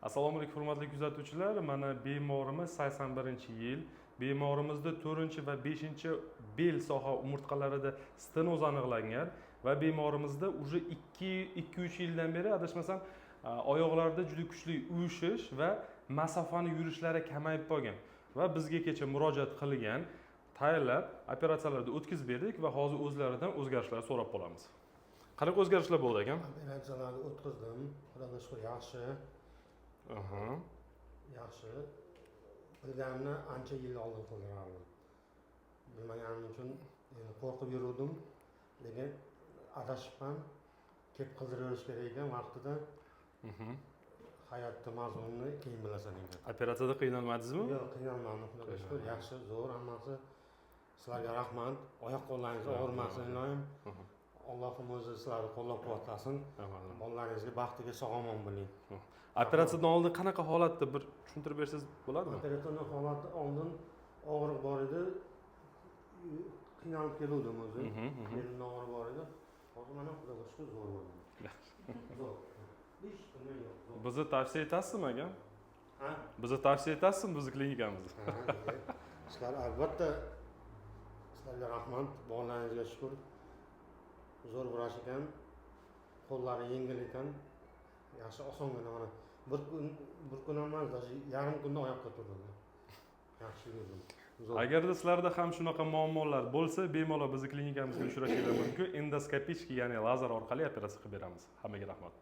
Assalomu alaykum, hurmatli kuzatuvchilar. Mana bemorimiz 81-yil. Bemorimizda 4 va 5 bel soha umurtqalarida stenoz aniqlangan va bemorimizda уже 2 2-3 yildan beri, adashmasam, oyoqlarida juda kuchli uyushish va masofani yurishlari kamayib qolgan va bizga kecha murojaat qilgan. Tayinlab operatsiyalarni o'tkazib berdik va hozir o'zlaridan o'zgarishlar so'rab qolamiz. Qanaqa o'zgarishlar bo'ldi, akam? Operatsiyalarni o'tkazdim, Xudoga shukur, yaxshi. Yaxshi. Bilganimni ancha yil oldin qildirardim. Bilmaganim uchun endi qo'rqib yuruvdim, lekin adashibman. Kelib qildiraverish kerak ekan vaqtida. Hayotni mazmunini keyin bilasan ekan. Operatsiyada qiynalmadingizmi? Yo'q, qiynalmadim, Xudoga shukur, yaxshi, zo'r hammasi. Sizlarga rahmat, oyoq qo'llaringiz og'rimasin, iloyim. Allohim o'zi sizlarni qo'llab quvvatlasin. Rahmat. Bolalaringizga baxtiga sog' omon bo'ling. Operatsiyadan oldin qanaqa holatda, bir tushuntirib bersangiz bo'ladimi? Operatsiyadan holati oldin og'riq bor edi, qiynalib keluvdim o'zim. Mhm, mhm. Belimda og'riq bor edi. Hozir mana, Xudoga shukur, zo'r bo'ldim, zo'r, hech nima yo'q, zo'r. Bizni tavsiya etasizmi, akam? Ha? Bizni tavsiya etasizmi, bizni klinikamizda? Ha, sizlar albatta, sizlarga rahmat. Bolalaringizga shukur, zo'r vrach ekan, qo'llari yengil ekan, yaxshi, osongina. Mana bir kun, bir kun emas, даже yarim kunda oyoqqa turdim, yaxshi yurdim, zo'r. Agarda sizlarda ham shunaqa muammolar bo'lsa, bemalol bizni klinikamizga uchrashinglar mumkin. Endoskopik, ya'ni lazer orqali operatsiya qilib beramiz. Hammaga rahmat.